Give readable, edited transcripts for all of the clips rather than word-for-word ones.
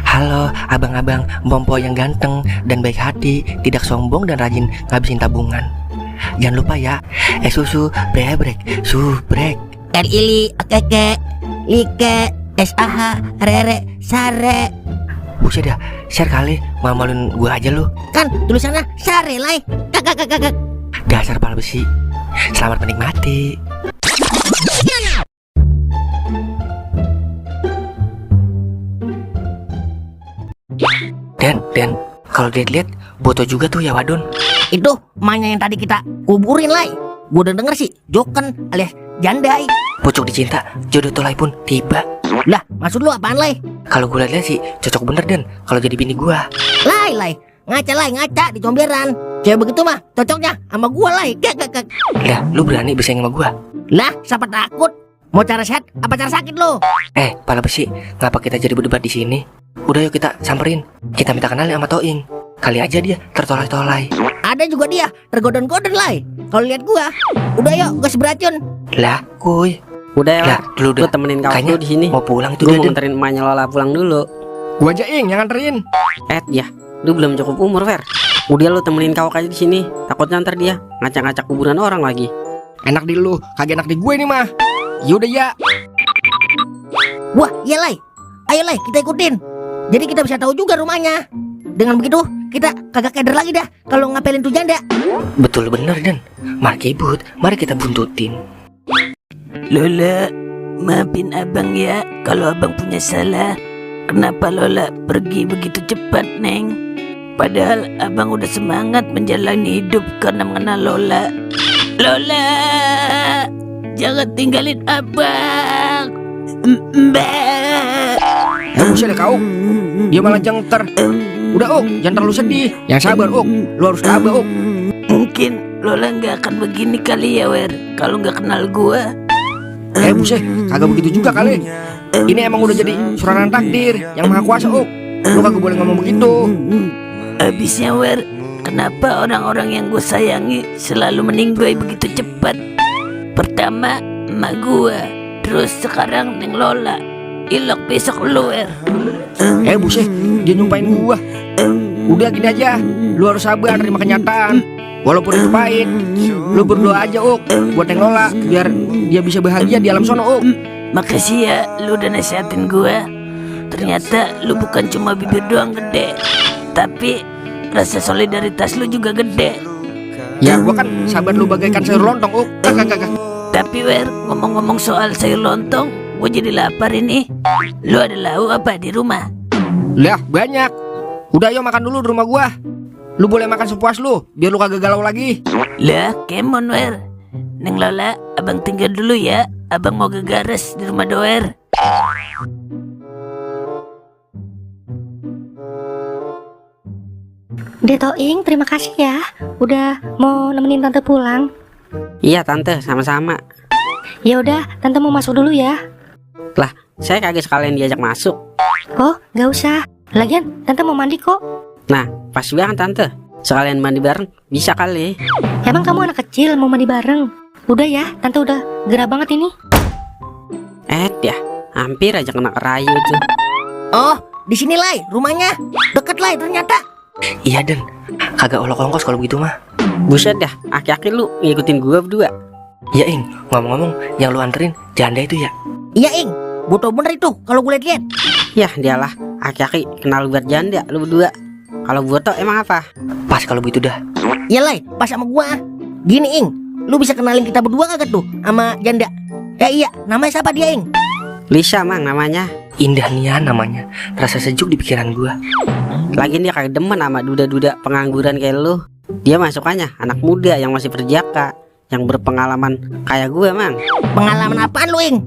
Halo abang-abang Bompo yang ganteng dan baik hati, tidak sombong dan rajin ngabisin tabungan. Jangan lupa ya, susu brebrek, subrek. Ili, keke, like, SAH, rere, sare. Buset dah, share kali, malu-maluin gua aja lu. Kan tulisannya sare lai. Kakak. Dasar pala besi. Selamat menikmati. Dan kalau dilihat boto juga tuh ya Wadon. Itu emaknya yang tadi kita kuburin lai. Gue udah denger sih, Joken alias jandai. Pucuk dicinta, jodoh tolai pun tiba. Lah, maksud lu apaan lai? Kalau gue lihat sih cocok bener Dan kalau jadi bini gua. Lai, ngaca di comberan. Cewek begitu mah cocoknya sama gua lai. Gak. Lah, lu berani bersaing sama gua? Lah, siapa takut? Mau cara sehat apa cara sakit lo? Pala besi, ngapa kita jadi berdebat di sini? Udah yuk kita samperin. Kita minta kenalin sama Toing. Kali aja dia tertolai-tolai. Ada juga dia tergodon-godon lai. Kalau lihat gua, udah yuk gas beracun. Lah, kuy. Udah ya, Lah, lu lu temenin kau kayaknya dulu di sini. mau pulang tuh Gue mau Dan. nganterin emaknya Lola pulang dulu. Gua aja yang nganterin. Ya, lu belum cukup umur, Fer. Udah lu temenin kau aja di sini. Takutnya ntar dia ngacak-ngacak kuburan orang lagi. Enak di lu, kagak enak di gue nih mah. Yaudah ya. Wah, iya lai. Ayo lai, kita ikutin. Jadi kita bisa tahu juga rumahnya. Dengan begitu, kita kagak keder lagi dah kalau ngapelin tuh janda. Betul bener Dan. Mari kibut, mari kita buntutin. Lola, maafin abang ya kalau abang punya salah. Kenapa Lola pergi begitu cepat, Neng? Padahal abang udah semangat menjalani hidup karena mengenal Lola. Lola, jangan tinggalin abang. Mbak. Buset deh kau. Dia malah jengter. Udah jangan terlalu sedih. Yang sabar lu harus tabah Mungkin Lola nggak akan begini kali ya, Wer. Kalau nggak kenal gua. Buset, kagak begitu juga kali. Ini emang udah jadi suranan takdir yang maha kuasa Lu kagak boleh ngomong begitu. Habisnya Wer, kenapa orang-orang yang gue sayangi selalu meninggal begitu cepat? Pertama emak gue, terus sekarang Neng Lola. Ilok besok lu Wer. Buset, dia nyumpain gua. Udah gini aja, lu harus sabar terima kenyataan. Walaupun itu pahit, lu berdoa aja buat Neng Lola biar dia bisa bahagia di alam sono Makasih ya lu udah nasihatin gue. Ternyata lu bukan cuma bibir doang gede, tapi rasa solidaritas lu juga gede. Ya gua kan sabar lu bagaikan sayur lontong Kagak. Tapi Wer, ngomong-ngomong soal sayur lontong, gue jadi lapar ini. Lu ada lauk apa di rumah? Lah banyak. Udah yuk makan dulu di rumah gua. Lu boleh makan sepuas lu biar lu kagak galau lagi. Lah, kemon Wer. Neng Lola, abang tinggal dulu ya. Abang mau gegares di rumah Doer. Detoing, terima kasih ya udah mau nemenin tante pulang. Iya, Tante, sama-sama. Ya udah, tante mau masuk dulu ya. Lah, saya kagak sekalian diajak masuk. Oh, nggak usah. Lagian tante mau mandi kok. Nah, pas banget Tante. Sekalian mandi bareng, bisa kali. Emang kamu anak kecil mau mandi bareng? Udah ya, tante udah gerah banget ini. Ya, hampir aja kena kerayu tuh. Oh, di sini lai rumahnya. Deket lai ternyata. Iya Dan, kagak olok-olok kalau begitu mah. Buset dah, aki-aki lu ngikutin gua berdua. Ya Ing, ngomong-ngomong yang lu anterin janda itu ya? Iya Ing, bodoh bener itu kalau gue lihat. Yah, dialah, aki-aki kenal buat janda lu berdua. Kalau boto emang apa? Pas kalau begitu dah. Iya lai, pas sama gua. Gini Ing, lu bisa kenalin kita berdua kagak tuh sama janda? Ya iya, namanya siapa dia Ing? Lisa mang namanya. Indah nih ya namanya. Rasa sejuk di pikiran gua. Lagian dia kagak demen sama duda-duda pengangguran kayak lu. Dia masukannya anak muda yang masih berjaka, yang berpengalaman kayak gue mang. Pengalaman apaan lu Ing?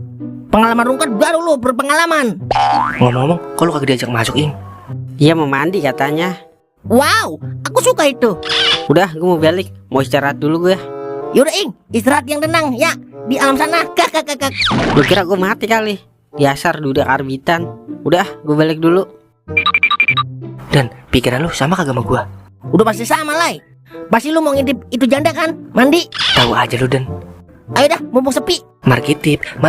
Pengalaman rungkat baru lu berpengalaman. Ngomong-ngomong, kok lu kagak diajak masuk Ing? Dia mau mandi katanya. Wow, aku suka itu. Udah, gue mau balik, mau istirahat dulu gue. Yaudah Ing, istirahat yang tenang ya di alam sana. Kak. Lu kira gue mati kali? Dasar duda karbitan. Udah, gue balik dulu. Dan pikiran lu sama kagak sama gua? Udah pasti sama lai. Pasti lu mau ngintip itu janda kan? Mandi. Tahu aja lu Dan. Ayo dah, mumpung sepi. Mari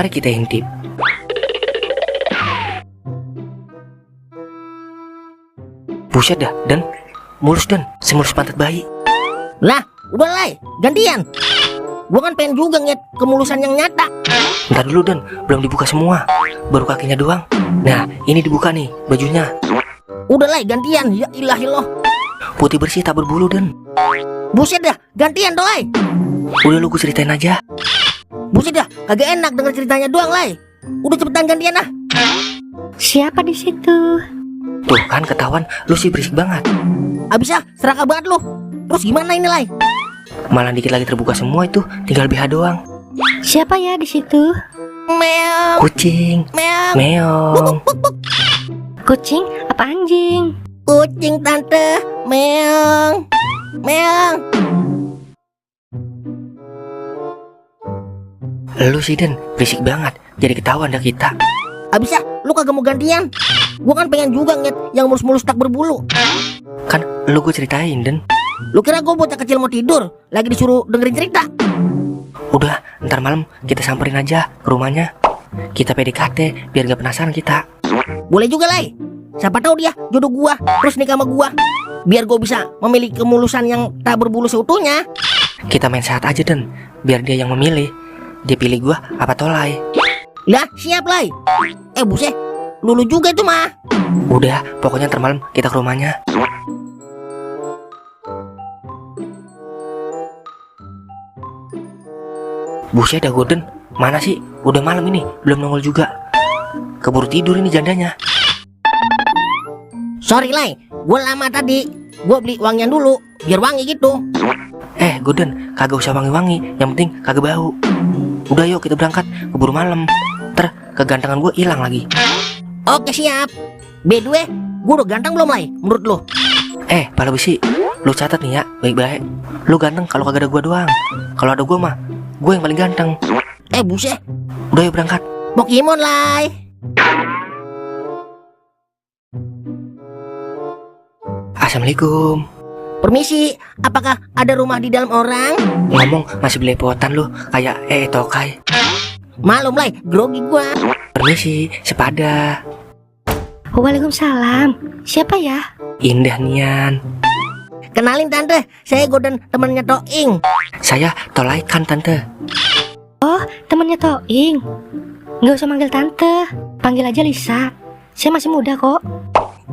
kita intip. Buset dah, Dan. Mulus Dan, semulus pantat bayi. Lah, udah Lai, gantian. Gua kan pengen juga ngeliat kemulusan yang nyata. Ntar dulu Dan, belum dibuka semua. Baru kakinya doang. Nah, ini dibuka nih, bajunya. Udah Lai, gantian. Ya ilahiloh. Putih bersih tak berbulu Dan. Buset dah, gantian dong Lai. Udah lu gue ceritain aja. Buset dah, kagak enak denger ceritanya doang Lai. Udah cepetan gantian ah. Siapa di situ? Tuh kan ketahuan, lu sih berisik banget. Abis ah, serakah banget lu. Terus gimana ini Lai? Malah dikit lagi terbuka semua itu, tinggal BH doang. Siapa ya di situ? Meong, Kucing, meong. meong. Kucing apa anjing? Kucing tante, meong, meong. Lu sih Den, berisik banget. Jadi ketahuan dah kita. Abis ah, lu kagak mau gantian? Gua kan pengen juga ngeliat yang mulus-mulus tak berbulu. Kan lu gue ceritain Den. Lu kira gua bocah kecil mau tidur, lagi disuruh dengerin cerita? Udah, ntar malam kita samperin aja ke rumahnya. Kita PDKT biar gak penasaran kita. Boleh juga Lai. Siapa tahu dia jodoh gua, terus nikah sama gua. Biar gua bisa memilih kemulusan yang tak berbulu seutuhnya. Kita main sehat aja Den, biar dia yang memilih. Dia pilih gua apa Tolai. Lah, siap Lai. Buset, lulu juga itu mah. Udah, pokoknya ntar malam kita ke rumahnya. Buset dah Gordon, mana sih? Udah malam ini, belum nongol juga. Keburu tidur ini jandanya. Sorry Lai, gua lama tadi. Gua beli wangian dulu, biar wangi gitu. Gordon, kagak usah wangi-wangi, yang penting kagak bau. Udah yuk kita berangkat, keburu malam. Ntar kegantengan gue hilang lagi. Oke siap. By the way, gua udah ganteng belum Lai, menurut lu? Pala besi, lu catat nih ya, baik-baik. Lu ganteng kalau kagak ada gua doang. Kalau ada gua mah, gue yang paling ganteng. Buset, Udah yuk berangkat. Pokemon Lai. Assalamualaikum. Permisi, apakah ada rumah di dalam orang? Ngomong masih belepotan lu, kayak Tokai. Malum Lai, grogi gua. Permisi, sepada. Waalaikumsalam. Siapa ya? Indah Nian. Kenalin tante, saya Gordon temannya Toing. Saya Tolai kan tante. Temennya Toing. Nggak usah manggil tante, panggil aja Lisa. Saya masih muda kok.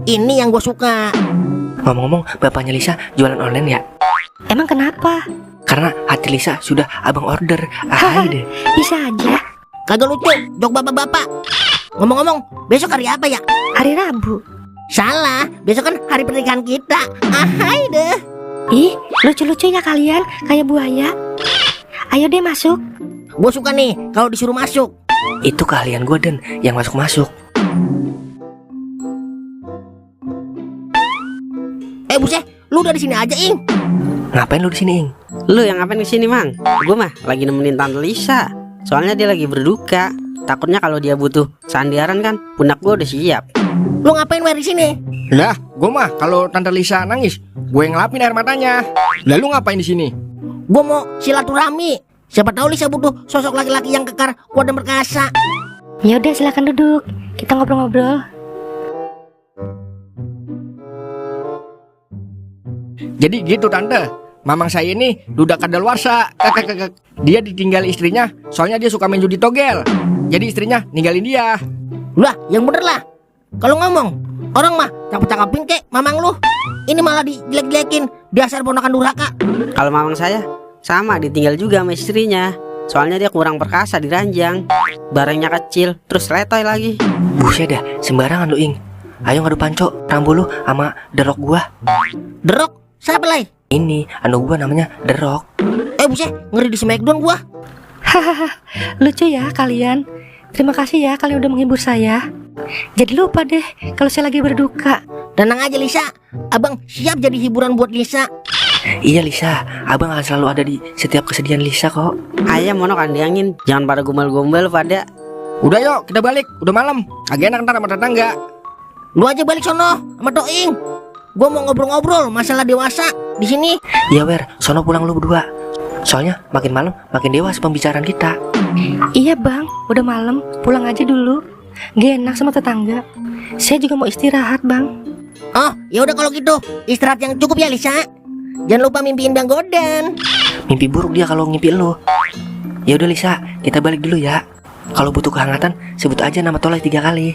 Ini yang gue suka. Ngomong-ngomong, bapaknya Lisa jualan online ya? Emang kenapa? Karena hati Lisa sudah abang order. Hai deh. Bisa aja. Kagak lucu, jok bapak-bapak. Ngomong-ngomong, besok hari apa ya? Hari Rabu. Salah, besok kan hari pernikahan kita. Hai deh. Ih, lucu-lucu ya kalian, kayak buaya. Ayo deh masuk. Gue suka nih kalau disuruh masuk. Itu keahlian gue Den, yang masuk-masuk. Buset, lu udah di sini aja Ing. Ngapain lu di sini, Ing? Lu yang ngapain kesini Mang? Gue mah lagi nemenin Tante Lisa. Soalnya dia lagi berduka. Takutnya kalau dia butuh sandiaran kan, pundak gue udah siap. Lu ngapain di sini? Lah, gue mah kalau Tante Lisa nangis, gue yang ngelapin air matanya. Lalu ngapain di sini? Gue mau silaturahmi. Siapa tahu Lisa butuh sosok laki-laki yang kekar, kuat dan perkasa. Ya udah silakan duduk. Kita ngobrol-ngobrol. Jadi gitu tante, mamang saya ini duda kadaluarsa. Dia ditinggal istrinya, soalnya dia suka main judi togel. Jadi istrinya ninggalin dia. Lah, yang bener lah. Kalau ngomong, orang mah cakep-cakepin kek mamang lu. Ini malah dijelek-jelekin, dasar ponakan durhaka. Kalau mamang saya sama ditinggal juga sama istrinya. Soalnya dia kurang perkasa di ranjang. Barangnya kecil, terus letoy lagi. Buset dah, sembarangan lu Ing. Ayo ngadu panco, rambu lu sama derok gua. Derok, siapa Lai? Ini, anu gua namanya derok. Buset, ngeri di Smackdown gua. Lucu ya kalian. Terima kasih ya kalian udah menghibur saya. Jadi lupa deh kalau saya lagi berduka. Tenang aja Lisa, abang siap jadi hiburan buat Lisa. Iya Lisa, abang akan selalu ada di setiap kesedihan Lisa kok. Ayam mono kandangin, jangan pada gombal-gombal pada. Udah yuk, kita balik, udah malam. Agak enak ntar sama tetangga. Lu aja balik sono sama Toing. Gua mau ngobrol-ngobrol masalah dewasa di sini. Iya Wer, sono pulang lu berdua. Soalnya makin malam makin dewasa pembicaraan kita. Iya bang, udah malam, pulang aja dulu. Gak enak sama tetangga. Saya juga mau istirahat bang. Oh, ya udah kalau gitu istirahat yang cukup ya Lisa. Jangan lupa mimpiin Bang Godan. Mimpi buruk dia kalau ngimpi lu. Ya udah Lisa, kita balik dulu ya. Kalau butuh kehangatan, sebut aja nama Tolai 3 kali.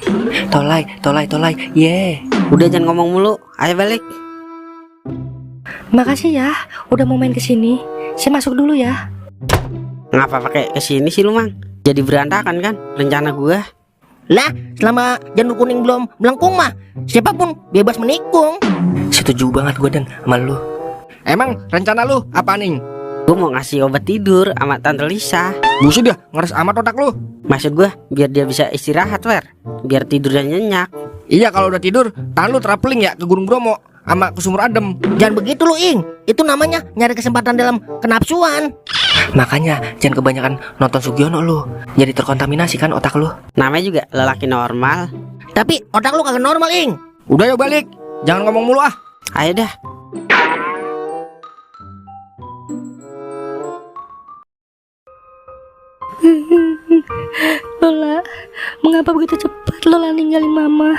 Tolai, Tolai, Tolai, ye. Udah jangan ngomong mulu, ayo balik. Makasih ya, udah mau main kesini. Saya masuk dulu ya. Ngapa pakai kesini sih lu Mang? Jadi berantakan kan rencana gua. Lah, selama janur kuning belum melengkung mah, siapapun bebas menikung. Setuju banget gue dan sama lu. Emang rencana lu apa nih? Gua mau ngasih obat tidur sama Tante Lisa. Buset dah, ngeres amat otak lu. Maksud gua biar dia bisa istirahat, Wer. Biar tidurnya nyenyak. Iya, kalau udah tidur, tangan lu traveling ya ke Gunung Bromo sama ke Sumur Adem. Jangan begitu lu, Ing. Itu namanya nyari kesempatan dalam kenapsuan. Makanya jangan kebanyakan nonton Sugiono lu. Jadi terkontaminasi kan otak lu. Namanya juga lelaki normal. Tapi otak lu kagak normal, Ing. Udah yuk balik, jangan ngomong mulu ah. Ayo dah. Lola, mengapa begitu cepat Lola ninggalin Mama?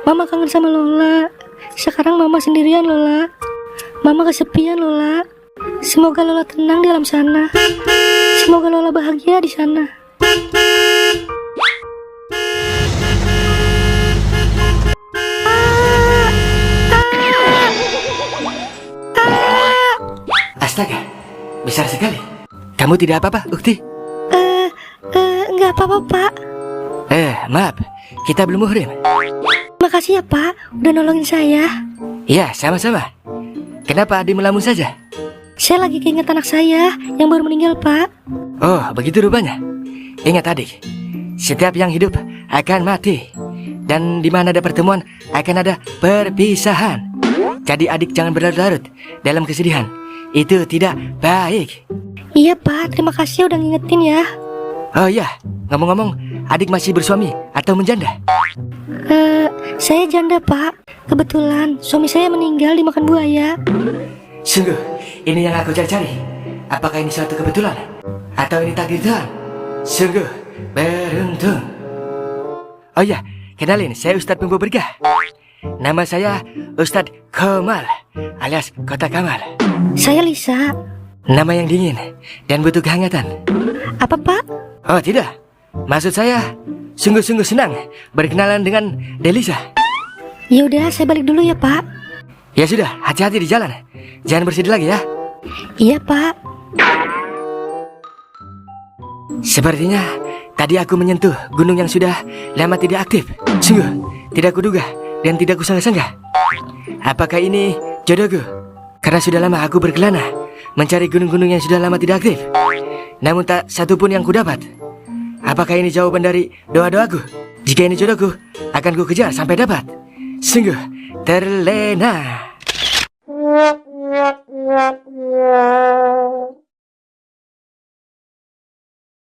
Mama kangen sama Lola. Sekarang Mama sendirian Lola. Mama kesepian Lola. Semoga Lola tenang di alam sana. Semoga Lola bahagia di sana. Astaga, besar sekali. Kamu tidak apa-apa, Ukti? Enggak apa-apa Pak. Maaf, kita belum muhrim. Makasih ya Pak, udah nolongin saya. Ya, sama-sama. Kenapa Adi melamun saja? Saya lagi keinget anak saya yang baru meninggal Pak. Oh, begitu rupanya. Ingat adik, setiap yang hidup akan mati. Dan di mana ada pertemuan akan ada perpisahan. Jadi adik jangan berlarut-larut dalam kesedihan. Itu tidak baik. Iya Pak, terima kasih udah ngingetin ya. Oh iya, ngomong-ngomong, adik masih bersuami atau menjanda? Saya janda Pak. Kebetulan suami saya meninggal dimakan buaya. Sungguh, ini yang aku cari-cari. Apakah ini suatu kebetulan? Atau ini takdir Tuhan? Sungguh beruntung. Oh iya, kenalin, saya Ustadz Pembawa Berkah. Nama saya Ustadz Kamal alias Kota Kamal. Saya Lisa. Nama yang dingin dan butuh kehangatan. Apa Pak? Oh tidak, maksud saya sungguh-sungguh senang berkenalan dengan Delisa. Yaudah, saya balik dulu ya Pak. Ya sudah, hati-hati di jalan. Jangan bersedih lagi ya. Iya Pak. Sepertinya tadi aku menyentuh gunung yang sudah lama tidak aktif. Sungguh tidak kuduga dan tidak kusangka-sangka. Apakah ini jodohku? Karena sudah lama aku berkelana mencari gunung-gunung yang sudah lama tidak aktif, namun tak satu pun yang kudapat. Apakah ini jawaban dari doa-doaku? Jika ini jodohku, akan ku kejar sampai dapat. Sungguh terlena.